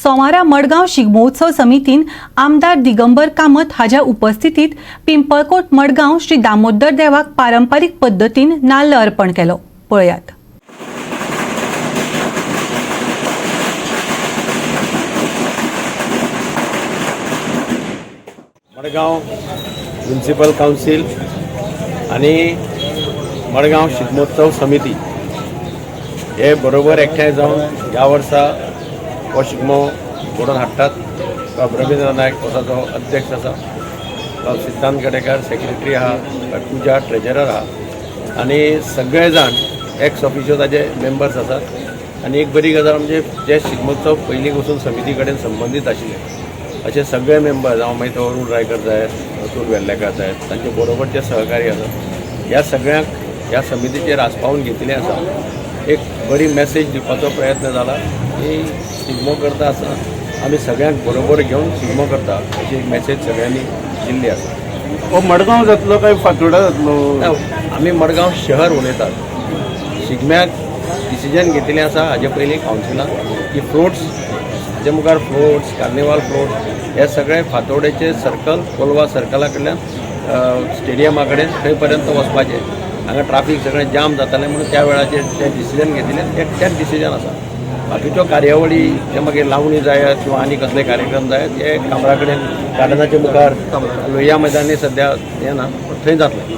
सोमारा मडगांव शिगमोत्सव समितीन आमदार दिगंबर कामत हाज्या उपस्थितीत पिंपळकोट मडगांव श्री दामोदर देवाक पारंपारीक पद्दतीन नाल्ल अर्पण केलो. पळयात. मडगांव म्युनिसिपल कावन्सील आनी मडगांव शिगमोत्सव समिती हे बरोबर एकठांय जावन ह्या वर्सा हो शिगमो घडोवन हाडटात. बाब रविंद्र नायक हो ताचो अध्यक्ष आसा, बाब सिद्धांत गडेकार सेक्रेटरी आहा, पूजा ट्रेजरर आहा आनी सगळे जाण एक्स ऑफिशियो ताजे मेंबर्स आसात. आनी एक बरी गजाल म्हणजे जे शिगमोत्सव पयलीं पसून समिती कडेन संबंदीत आशिल्ले असे सगळे मेंबर्स, हांव मागीर तो अरूण रायकर जायत, अतूल वेर्लेकर जायत, तांचे बरोबर जे सहकारी आसात, ह्या सगळ्यांक ह्या समितीचेर आस्पावून घेतिल्लें आसा. एक बरी मॅसेज दिवपाचो प्रयत्न जाला की शिगमो करता आसतना आमी सगळ्यांक बरोबर घेवन शिगमो करता अशी एक मॅसेज सगळ्यांनी दिल्ली आसा. हो मडगांव जातलो काय फातोर्डा जातलो? ना, आमी मडगांव शहर उलयतात. शिगम्याक डिसिजन घेतिल्लें आसा हाजे पयलीं कावन्सिलान की फ्लोट्स हाजे मुखार फ्लोट्स, कार्निवाल फ्लोट्स हे सगळे फातोडेचे सर्कल, कोलवा सर्कला कडल्यान स्टेडियमा कडेन थंय पर्यंत वचपाचें. हांगा ट्राफीक सगळें जाम जातालें म्हणून त्या वेळाचेर तें डिसिजन घेतिल्लें, तें तेंच डिसिजन आसा. बाकीच्यो कार्यावळी ते मागीर लावणी जायत किंवा आनी कसले कार्यक्रम जायत, हे कामरा कडेन गार्डनाच्या मुखार लोहिया मैदानी सद्या हें ना, पूण थंय जातलें.